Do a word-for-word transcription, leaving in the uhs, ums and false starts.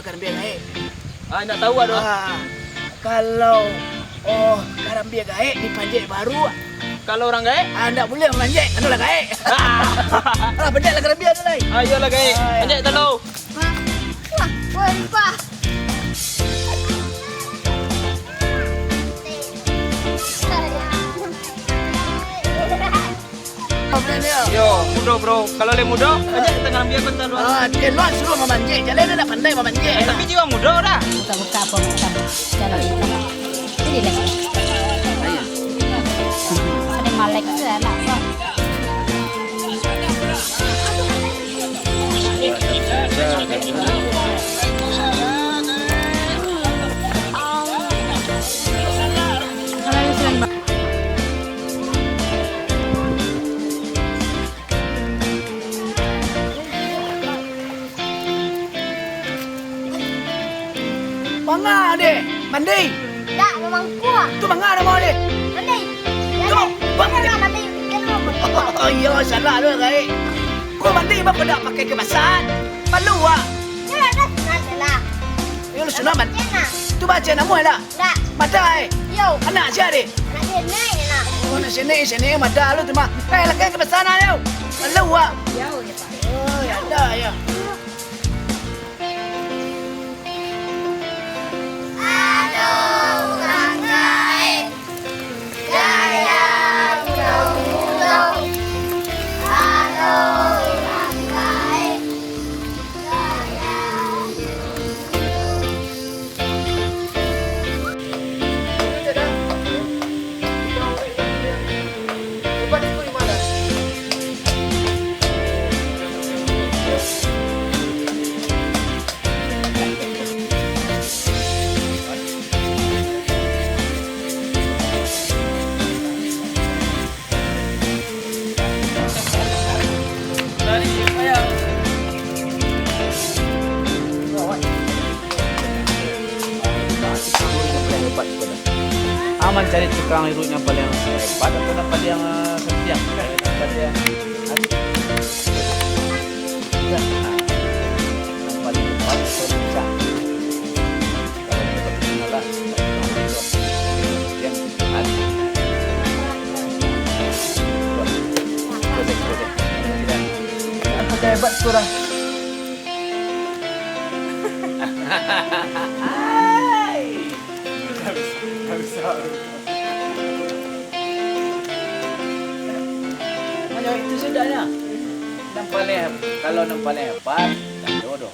Karambia gaek. Ah, indak tahu ado. Ah, kalau, oh, karambia gaek dipanjek baru. Kalau urang gaek? Ah, indak buliah mamanjek, kan lah gaek. Ah. Alah, panjek lah karambia tu lai. Ah, iyolah gaek. Ah, iyo. Panjek talo. Wah, wah, wah, wah. Yo, mudo, bro. Kalau lai mudo, aja kita ngambil bentar dulu. Ah, dia luar suruh mamanjek. Jaleh dia ndak pandai mamanjek. Eh, tapi jiwa mudo dah. Buka-buka apa macam jalan itu. Ini deh. Ada malek tu anak. Manga deh, mandi. Dak, mamangkuak. Tu manga namo deh. Mandi. Tu, mandi. Mandi. Kan mamangkuak. Oh, iyo, salah tu, Gai. Ko mandi, baa ko dak pakai kipasan? Malu, wak. Yo, dah sunat lah. Yo, lah sunat, man. Cina. Tu baca namo lah. Dak. Mata, eh. Yo. Anak sia deh. Anak sini, nak. Oh, anak sini, sini, mata lu tu mah. Eh, lah pakai kipasan, ayo. Malu, wak. Yo, yo, Pak. Oh, yo, dah, yo. Aman cari tukang iruik yang paling hebat atau yang paling, eh, ketiak? Yang paling hebat. Yang paling hebat atau yang bisa? Kalau kita pergi malah, yang hebat. Proses, proses. Yang paling hebat tu lah. Hanya itu sudahnya. Nan paling, kalau nan paling hebat, tak jodoh.